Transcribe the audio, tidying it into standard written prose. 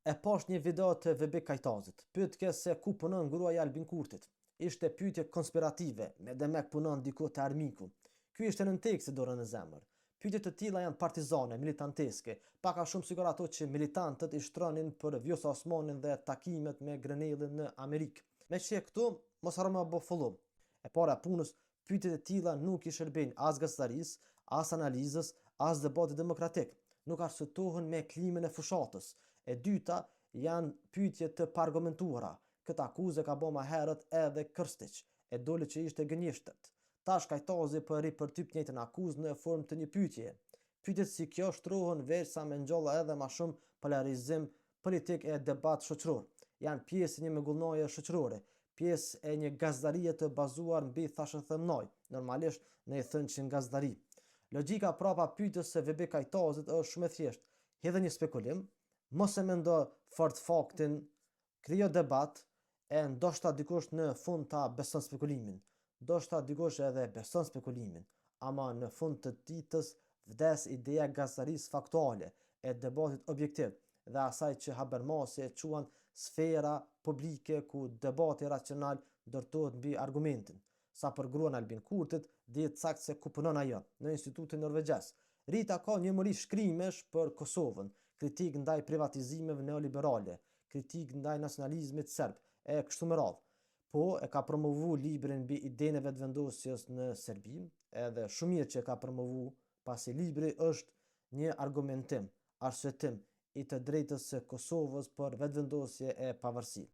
E pash një video të Vehbi Kajtazit. Pyetke se ku punon gruaja e Albin Kurtit. Ishte pyetje konspirative, me demek punon diku te armiku. Ky ishte nënteksti dorën në zemër. Pyetje të tilla janë partizane, militanteske, pak a shumë sikur ato që militantët i shtronin për Vjosa Osmanin dhe takimet me Grenellin në Amerikë. Meqë je këtu, mos harro me bo follow. E para e punës, pyetjet e tilla nuk i shërbejnë as gazetarisë, as analizës, as debatit demokratik. Nuk arsyetohen me klimën e fushatës. E dyta, janë pyetje të paargumentuara. Këtë akuzë e ka bo ma herët edhe Kërstiq, e doli që ishte gënjeshtërt. Tash Kajtazi po e ripërtyp të njëjtën akuzë në formë të një pyetjeje. Pyetjet si kjo shtrohen veç sa me ngjall edhe ma shumë polarizim politik e debat shoqëror. Janë pjesë e një mjegullnaje shoqërore, pjesë e një gazetarie të bazuar mbi thashethemnajë, normalisht ne i thënë gazetari. Logjika prapa pyetjes së Vehbi Kajtazit është shumë e thjeshtë. Hidhe një spekulim, mos e mendo fort faktin, krijo debat, e ndoshta dikush në fund ta beson spekulimin. Ndoshta dikush edhe beson spekulimin, ama në fund të ditës vdes ideja e gazetarisë faktuale, e debatit objektiv dhe asaj që Habermasi e quan sfera publike ku debati racional ndërtohet mbi argumentin. Sa për gruan Albin Kurtit, dihet saktë se ku punon ajo, në Institutin Norvegjez. Rita ka një mori shkrimesh për Kosovën, kritikë ndaj privatizimeve neoliberale, kritikë ndaj nacionalizmit serb, e kështu me radhë. Po, e ka promovu librin mbi idenë e vetëvendosjes në Serbi, edhe shumë mirë që e ka promovu, pasi libri është një argumentim, arsyetim i të drejtës së Kosovës për vetëvendosje e pavarësi.